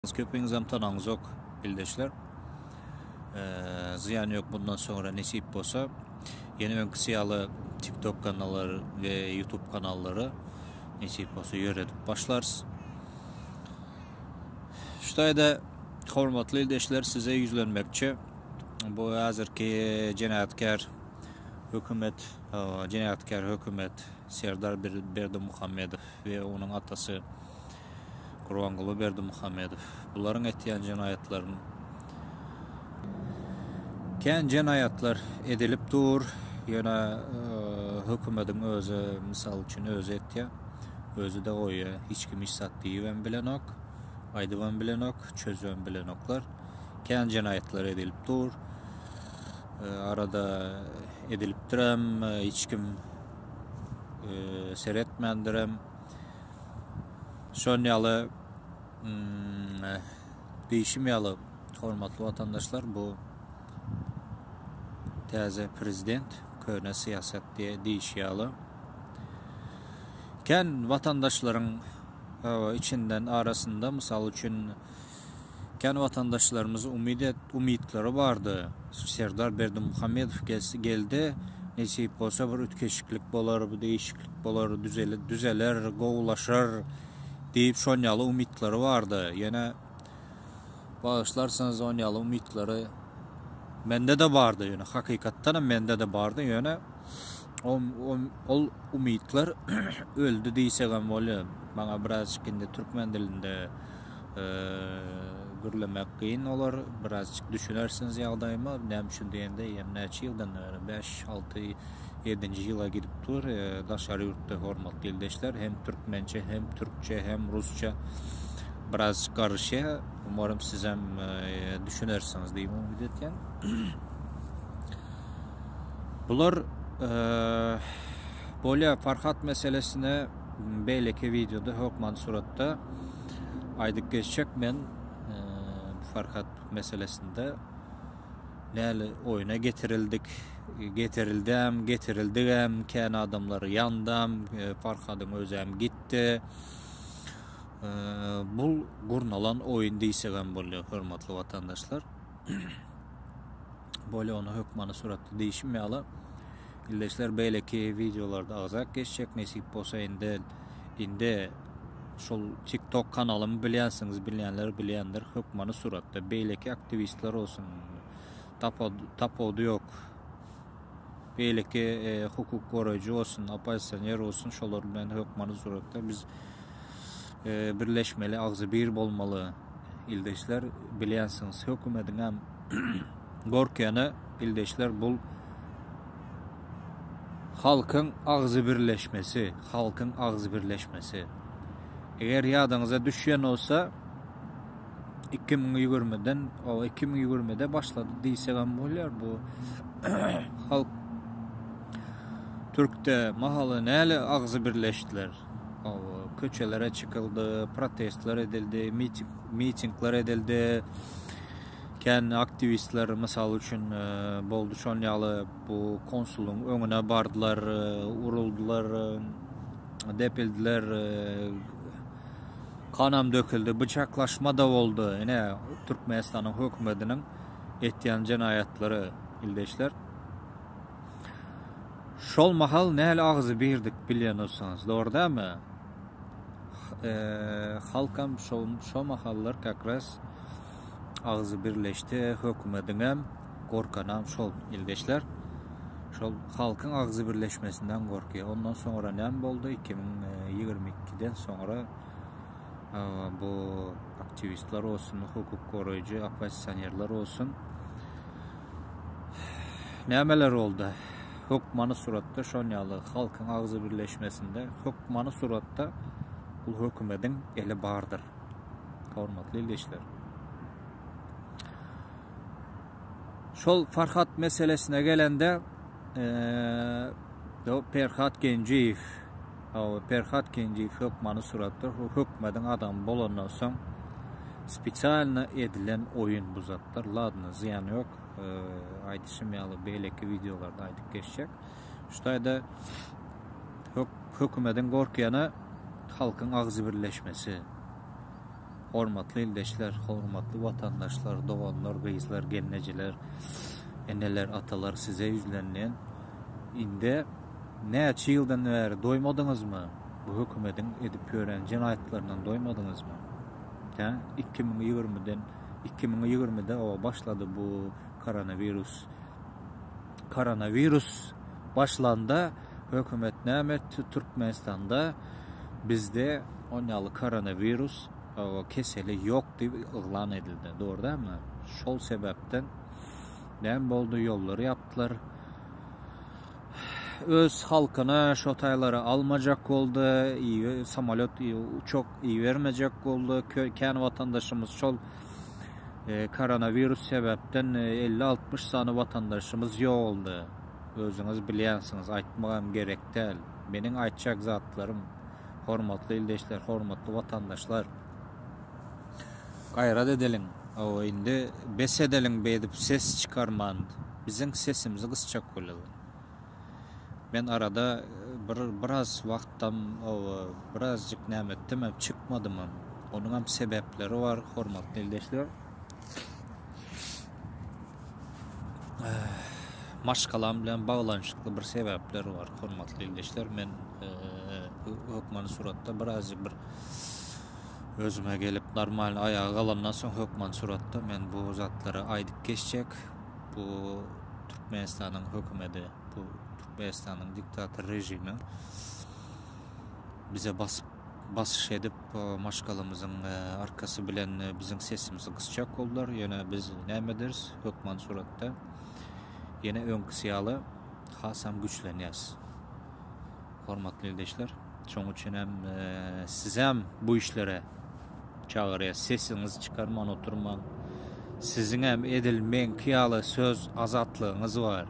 Köpüňizem tanaňzok ildeşler. Zyýany ýok bundan soňra nesip bolsa ýene öňküsi ýaly TikTok kanallary we YouTube kanallary nesip bolsa ýöredip başlarys. Şu taýda hormatly ildeşler size ýüzlenmekçi. Bu häzirki jenaýatkär hökümet, jenaýatkär hökümet Serdar Berdimuhamedow we onuň atasy Gurbanguly Berdimuhamedow bularyň etýän jenaýatlaryny kän jenaýatlar edilip dur, ýöne hökümediň özi mysal üçin özi etýär, özi-de goýýar, hiç kim hiç zat diýibem bilenok, aýdybam bilenok, çözübem bilenoklar. Kän jenaýatlar edilip dur. Arada edilipdirem, hiç kim seretmändirem. Şon ýaly diýşim ýaly hormatly watandaşlar bu täze prezident köne syýasat diýe diýşi ýaly kän watandaşlaryň içinden arasynda mysal üçin Kän watandaşlarymyz umyt et, umytlary bardy. Serdar Berdimuhamedow geldi, nesip bolsa bir üýtgeşiklik bolar, bir değişiklik bolar, düzeli, düzeler, gowulaşar diýip şon ýaly umytlary bardy. Ýöne bagyşlarsyňyz on ýaly umytlary mende-de bardy, ýöne hakykatdan hem mende-de bardy, ýöne ol umytlar öldi diýsegem bolýar. Maňa birazjyk indi türkmen dilinde Gürlemek kyn bolar, birazjyk düşünersiňiz ýagdaýyma, näme üçin diýende, eýýäm näçe ýyldan bäri, bäş, alty, ýedinji ýyla gidip dur, daşary ýurtda hormatly ildeşler, hem türkmençe, hem türkçe, hem rusça birazjyk garyşýar, umarym sizem düşünersiňiz diýip umyt etýän. Bular bolýar, Farhat meselesine beýleki wideoda hökman suratda Aýdyp geçjek men bu Farhat meselesinde näli oýuna getirildik, getirildem, getirildigem, kän adamlar ýandam, Farhadyň özem gitdi. Bul gurnalan oýun diýsegem bolýar, hormatly watandaşlar. Bolýar ony hökmany suratda diýşim ýaly. Ildeşler beýleki wideolarda agzap geçjek nesip bolsa indi indi şol TikTok kanalymy bilýänsiňiz bilýänler bilýändir hökmany suratda beýleki aktiwistler bolsun tapawudy ýok beýleki e, hukuk goraýjy bolsun oppozisioner bolsun şolar bilen hökmany suratda biz e, birleşmeli agzybir bolmaly ildeşler bilýänsiňiz hökümediň hem Gorkýana ildeşler bul halkyň agzybirleşmesi, halkyň agzybirleşmesi. Eger ýadyňyza düşýän bolsa 2020-den, o 2020-de başlady diýsegem bolýar bu halk Türkde mahaly näle agzybirleşdiler. Köçelere çykyldy, protestler edildi, miting, mitingler edildi. Kän aktiwistler, mysal üçin, boldy şon ýaly bu konsulyň öňüne bardylar, uruldylar, depildiler, kanam döküldi, bıçaklaşma-da boldy. Ine, Türkmenistanyň hökümetiniň etýän jenaýatlary, ildeşler. Şol mahal nähili agzy birdik bilýän bolsaňyz, dogry dälmi? Halkam şol şo mahallar kak raz agzy birleşdi, hökümediňem gorkanam şol ildeşler. Şol halkyň agzy birleşmesinden gorkýar. Ondan soňra näme boldy? 2022-den soňra bu aktiwistler bolsun, hukuk goraýjy oppozisionerler bolsun nämeler boldy? Hökmany suratda şon ýaly halkyň agzy birleşmesinde hökmany suratda bu hökümediň eli bardyr. Hormatly ildeşler. Şol Farhat meselesine gelende eee Perhat Genjiýew Hawa, Perhat Genjiýew hökmany suratda hökmediň adamy bolandan soň spesialno edilen oýun bu zatlar. Ladno, zyýany ýok. Aýdyşym ýaly beýleki wideolarda aýdyp geçjek. Şu taýda hökümediň gorkýany halkyň agzybirleşmesi. Hormatly ildeşler, hormatly watandaşlar, doganlar, gyzlar, gelnejeler, eneler, atalar size ýüzlenýän. Indi näçe ýyldan bäri doýmadyňyzmy? Bu hökümediň edip ýören jenaýatlaryndan doýmadyňyzmy? Hä? 2020-den 2020-de oba başlady bu koronawirus. Koronawirus başlanda hökümet näme etdi? Türkmenistanda bizde on ýaly koronawirus keseli ýok diýip yglan edildi. Dogry dälmi? Şol sebäpden näme boldy? Ýollary ýapdylar. Öz halkyna şo taýlary almajak boldy, samolýot, uçak ibermejek boldy. Kän watandaşymyz şol koronawirus sebäpden 50-60 sany watandaşymyz ýogaldy. Özüňiz bilýänsiňiz, aýtmagam gerek däl. Meniň aýtjak zatlarym, hormatly ildeşler, hormatly watandaşlar. Gaýrat edeliň. Hawa, indi bes edeliň beýdip ses çykarman. Biziň sesimizi gysjak bolýarlar. Men arada bir biraz wagtdam hawa, birazjyk näme etdimem, çykmadymam. Onuňam sebäpleri bar, hormatly ildeşler. Maşgalam bilen baglanyşykly bir sebäpler bar, hormatly ildeşler. Men hökmany suratda birazjyk bir özüme gelip normal aýaga galandan soň hökman suratda men bu zatlary aýdyp geçjek. Bu Türkmenistanyň hökümedi, bu Türkmenistanyň diktator režimi bize basyp basyş edip maşgalamyzyň arkasy bilen biziň sesimizi gysjak boldular. Ýöne biz näme ederis? Hökman suratda ýene öňküsi ýaly hasam güçlenýäs. Hormatly ildeşler, şoň üçin hem sizem bu işlere çagyrýas. Sesiňizi çykarman oturmaň. Siziňem edil meňki ýaly söz azatlygyňyz bar.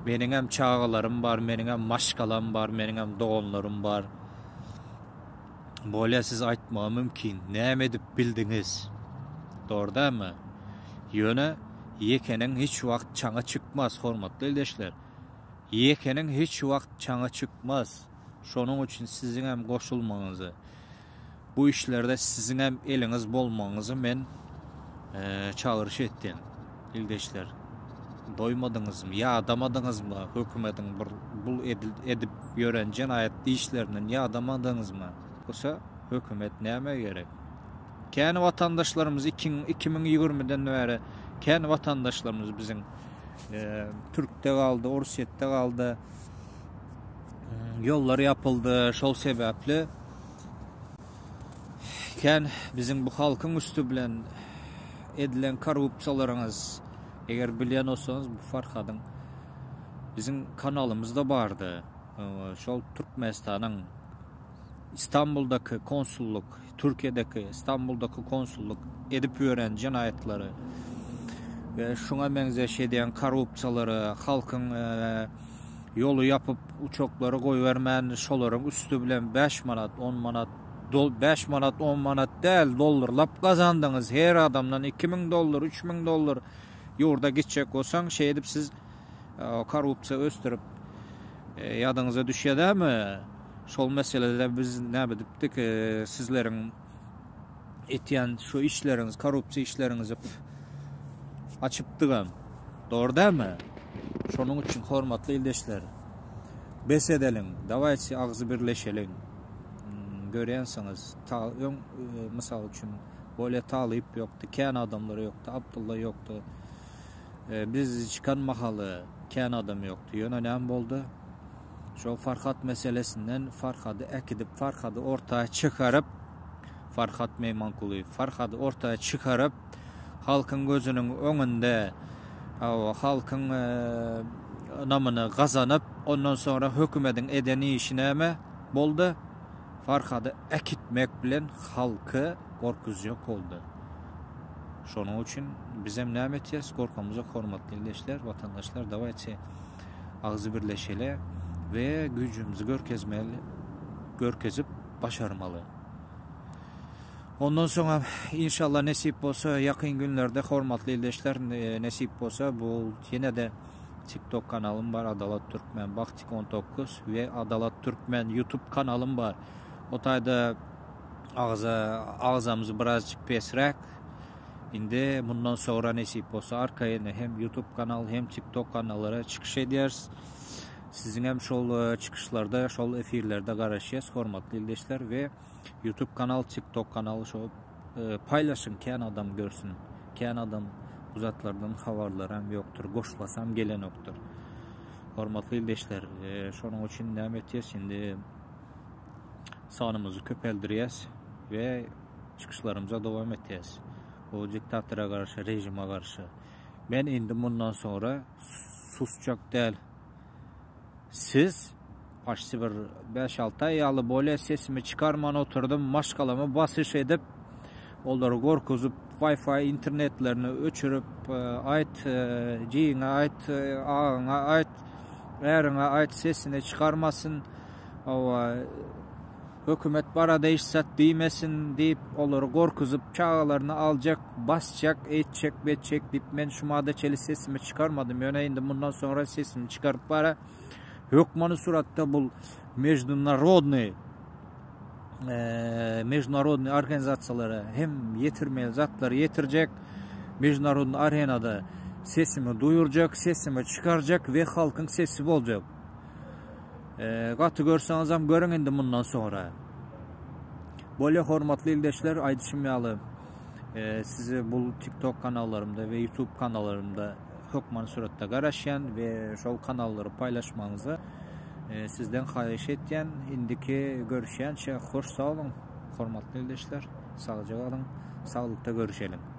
Meniňem çagalarym bar, meniňem maşgalam bar, meniňem doganlarym bar. Bolýa siz aýtmaga mümkin. Näme edip bildiňiz? Dogry dälmi? Ýöne ýekeniň hiç wagt çaňy çykmaz, hormatly ildeşler. Ýekeniň hiç wagt çaňy çykmaz. Şonuň üçin siziňem goşulmagyňyzy, bu işlerde siziňem eliňiz bolmagyňyzy men çagyryş etýän. Ildeşler, doýmadyňyzmy, ýadamadyňyzmy hökümediň bir bul edip ýören jenaýat işlerinden ýadamadyňyzmy? Bolsa hökümet nämä gerek? Kän watandaşlarymyz 2020-den bäri kän watandaşlarymyz biziň Türkde galdy, Orsýetde galdy. Ýollar ýapyldy, şol sebäpli kän biziň bu halkyň üsti bilen edilen korrupsiýalaryňyz eger bilýän bolsaňyz bu Farhadyň biziň kanalymyzda bardy. Şol Türkmenistanyň Istanbuldaky konsullyk, Türkiýedeki Istanbuldaky konsullyk edip ýören jenaýatlary we şuňa meňzeş edýän korrupsiýalary, halkyň ýoly ýapyp, uçaklary goýbermän, şolaryň üsti bilen 5 manat, 10 manat, 5 manat, 10 manat däl, dollarlap gazandyňyz. Her adamdan 2000 dollar, 3000 dollar ýurda gitjek bolsaň, şeýdip siz korrupsiýa ösdürip ýadyňyza düşýär dämi? Şol meselede biz näme edipdik? Sizleriň etýän şu işleriňiz, korrupsiýa işleriňizi açypdygam. Dogry dälmi? Şonuň üçin hormatly ildeşler, bes edeliň, dawayçy agzy birleşeliň. Hmm, görýänsiňiz, ta öň e, mysal üçin Bolýa Talyp ýokdy, kän adamlar ýokdy, Abdylla ýokdy. E, biz çykan mahaly kän adam ýokdy. Ýöne näme boldy? Şol Farhat meselesinden Farhady äkidip, Farhady orta çykaryp, Farhat Meýmankulyýew Farhady orta çykaryp, halkyň gözüniň öňünde halkyň ynamyny gazanyp, ondan soňra hökümediň eden işi näme boldy? Farhady äkitmek bilen halky gorkuzjak boldy. Şonuň üçin bizem näme etýäs? Gorkamyzok, hormatly ildeşler, watandaşlar, dawayçe agzybirleşeli we güýjümizi görkezmeli, görkezip başarmaly. Ondan soňam inşallah nesip bolsa ýakyn günlerde hormatly ildeşler nesip bolsa bu ýene-de TikTok kanalym bar Adalat Türkmen Bahtik 19 we Adalat Türkmen YouTube kanalym bar. O taýda. Agza agzamyz birazjyk pesräk. Indi mundan soňra nesip bolsa arkaýyn hem YouTube kanal hem TikTok kanallara çykyş edýäris. Siziň hem şol e, çykyşlarda, şol efirlerde garaşýas hormatly ildeşler we YouTube kanal, TikTok kanal şo e, paýlaşyň kän adam görsün. Kän adam bu zatlardan habarlary hem ýokdur. Goşlasam gelenokdyr. Hormatly ildeşler, e, şonuň üçin näme etýäs indi? Sanymyzy köpeldirýäs we çykyşlarymyza dowam etýäs. Bu diktatora garşy, režime garşy. Men indi mundan soňra susjak däl. Siz paçti bir 5-6 aý ýaly bolýa sesimi çykarman oturdym, maşgalama basyş edip, olary gorkuzyp, Wi-Fi internetlerini öçürip, aýt, jigiňe aýt, agaňa aýt, äriňe aýt sesini çykarmasyn. Hawa, hökümet barada hiç zat diýmesin diýip, olary gorkuzyp, çagalaryny aljak, basjak, eýtjek, beýtjek diýip, men şu mada çenli sesimi çykarmadym. Ýöne indi mundan soňra sesimi çykaryp bara, hökmany suratda bul meždunarodnyý meždunarodnyý organizasiýalara hem ýetirmeli zatlary ýetirjek, meždunarodnyý arenada sesimi duýurjak, sesimi çykarjak we halkyň sesi boljak. Gaty görseňizem görüň indi mundan soňra. Bolýa hormatly ildeşler aýdyşym ýaly sizi bu TikTok kanallarymda we YouTube kanallarymda hökman suratda garaşýan we şol kanallary paýlaşmagyňyzy sizden haýyş etýän. Indiki görüşýänçä hoş sag boluň hormatly ildeşler. Sagja galyň. Saglykda görüşeliň.